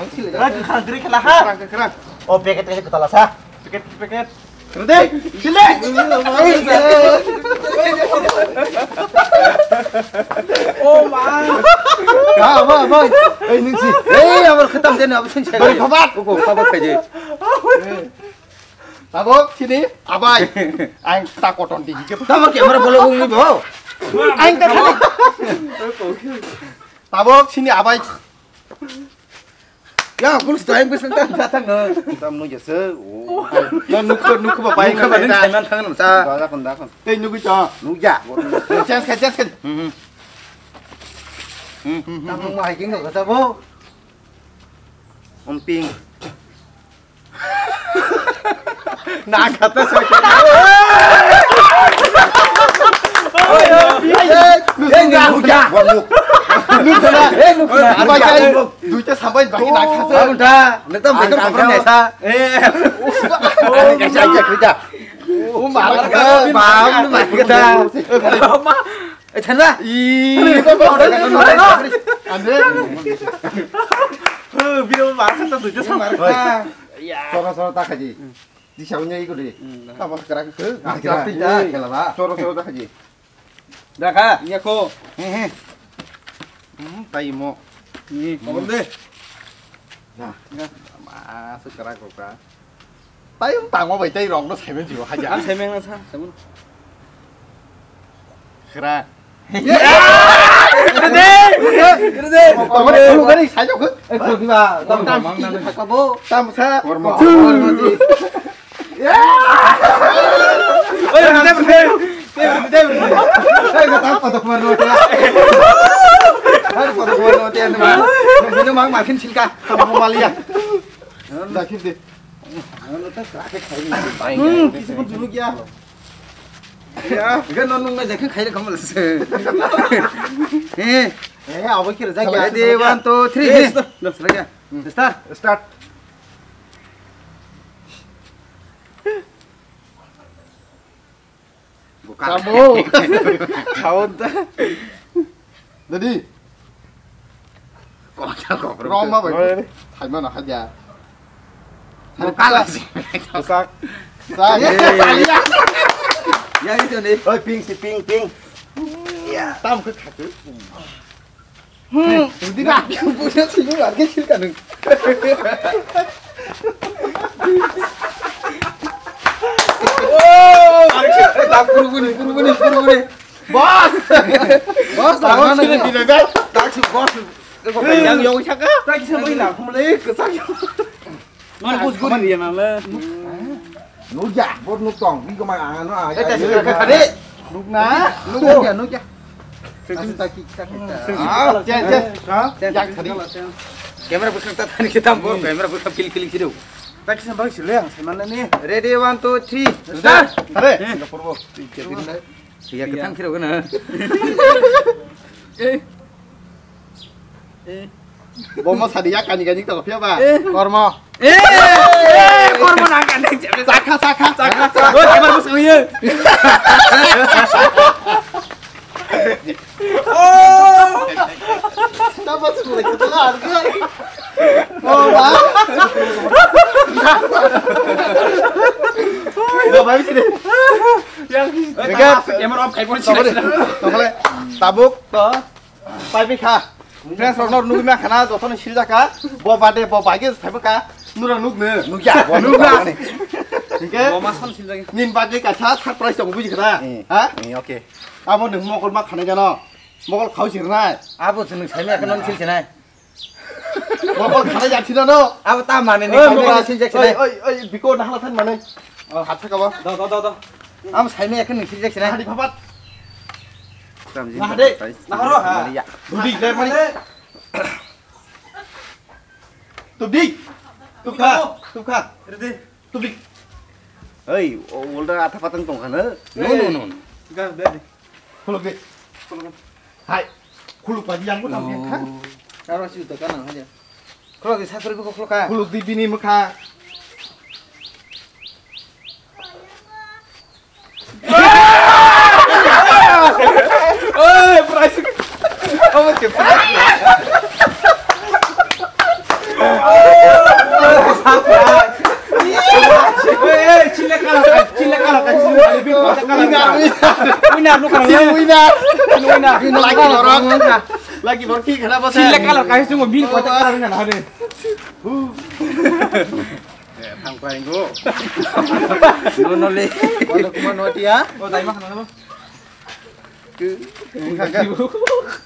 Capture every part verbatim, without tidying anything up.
Hai, kwkhwrang kwrwi khe la ha. Kwkhwrang, kwkhwrang. O packet kaisa kwtal sa. Packet, packet. Rede, sile. Oh ma. Ah, boy, boy. Ei, nung si. Ei, amar khatam jani, abo sing sai. Bari khabar. Koko, khabar khai je. Tabok sini abai. Ang ta koton di. Tamo camera bolo ung ni bo. Ang ta thani. Tabok sini abai. Ya, aku lu sudah yang pesan tak datang no. Tam nu jasa. Oh. No nukho nukho ba bai nukho ba ning thaiman thang no sa. Da kon da kon. Tei nukho cha. Nukja. Chance kha chance kha. Hmm. Hmm. Tam nu hai king no kata bo. Umping. Nakata sa. Oi, oi, oi. Oi, oi, oi. Nukla, eh, nukla. Bai, bai, duita sampai bagi nak khasa. Ang ta, netam betul ang khobor ta nesa. Eh. Ang kaisa aja kita. Oh, malah. Bang, malah kita. Ma. Eh, thanla. Ih, ande. Biro malah kita duita sampai. Sora, sora tak aja. Di siapa nya ikut deh. Apa sekarang ke? Ah, kita. Sora, sora tak aja. Daka. Iya ko. He he. Hmm, tai mo. Ni, hmm. Tolong deh. Nah. Nah. Ma, sekarang kok ka. Tai um tango bai tai rong no semen jiwa haja. Ang semen na sa, semen. Kera. Kera deh. Kera deh. Tolong deh. Tolong deh. Saya kok. Eh, kok di ba? Tolong mang na. Kabo. Tam sa. Kormo. Kormo. Oi, berhenti, berhenti. Berhenti, berhenti. Eh, kata apa tuh kemarin lo, ya? Kata apa tuh kemarin lo, ya, teman? Minum mang makin silka, sama pemalia. Dah, sini deh. Hmm, kita pun dulu ya. Ya, enggak nonung aja kan kayak kamu les. Eh, eh, apa kira saya? Ready, one, two, three, eh, stop. Start. Start. Bukan. Kamu. Kawan ta. Jadi. Kok kok. Roma bai. Hai mana haja. Bukan lah sih. Rusak. Sa. Ya itu nih. Oi, ping si ping ping. Ya. Tam ke kaki. Hmm, hindi na. Punya sini lagi sih kan. Oh, tak puruguni, puruguni, puruguni. Bos. Bos, tak mana sini bilaga. Tak si bos. Yang yang siapa? Tak si mana? Mulai kesak. Mana bos gue dia nala. Nukya, bor nuk tong, bi koma ang ano ah. Eh, tak si tak ada. Nukna. Nukya, nukya. Kasih taki, kita kita. Ah, cek cek. Ha? Yang tadi. Kamera pusing tak tadi kita bor, kamera pusing pilih pilih sido. Tak si sampai sih yang, semana nih. Ready, one, two, three. Start. Ada. Singapura. Iya, ketang kira kena. Eh. Eh. Bomo sadi ya kani kani to phiya ba. Eh. Kormo. Eh. Eh, kormo na kan. Sakha sakha sakha. Oi, kamar bus kami. Oh. Tapa sih mulai kita harga. Oh, wah. Gak baik sih deh. Yang kamera off kayak pun sih. Tabuk to. Pai pai kha. Friends rok no nugwi ma khana joto ni siljak kha. Bo bade bo bagi thaibo kha. Nura nuk ne. Nukya. Nukya. Hingke. Bo ma san siljak. Nin bade ka sa surprise tong buji kha. Ha? Eh, okay. Abo nung mokol ma khana jano. Mokol khau sirnai. Abo se nung saimya kha non sil sinai. Mokol khana ja thina no. Abo ta mane ni. Oi, sil jak sinai. Oi, oi, biko nahla than mane. Oh, hatha ka ba. Do do do do. Am saimya kha nung sil jak sinai. Hadi phapat. Tamjin. Nah, dek. Nah, ro, ha. Maria. Tubik, dek, mari. Tubik. Tubka. Tubka. Ready. Tubik. Hei, o, ulta atha patang tong khana. No, no, no, no. Ga, dek, dek. Khuluk, dek. Khuluk. Hai. Khuluk, padi yang ko tam kha. Aro si uta kana haja. Khuluk, di sakri ko khuluk ka. Khuluk, di bini mukha. Oi, prize. Apa sih prize? Oi, oi, chile kala, chile kala, chile kala. Winner, winner. Winner, winner. Winner. Lagi borok. Lagi borok ki khana basa. Chile kala, kai sung bin kota kala na hade. Eh, thang pai go. No, no, le. Wala kuma no tia. O, dai ma khana no.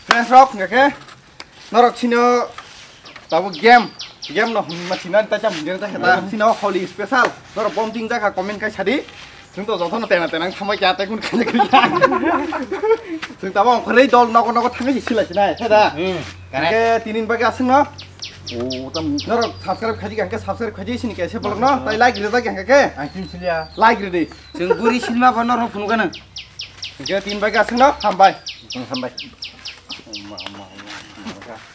Friends rok, nge ke? Norok sino tabo game, game no hum ma sino ta cham jeng ta heta. Sino Holi special. Norok bom ting jaka comment kai sadi. Chwng to jotono tena tena thamai kya tekun khani khani. Chwng tamo ongkhorwi dol nogo nogo thangwi silai sinai, he da? Hmm, correct. Hingke tinin bagwi aswkno. O, tam norok subscribe khaji kha, hingke subscribe khaji sini kaisa bolokno, tai like rida kha hingke. Ang tin silia. Like ridi. Chwng guri silma bo norok phunukgano. Hingke tin bagwi aswkno, hambai. Hmm, hambai. Ya.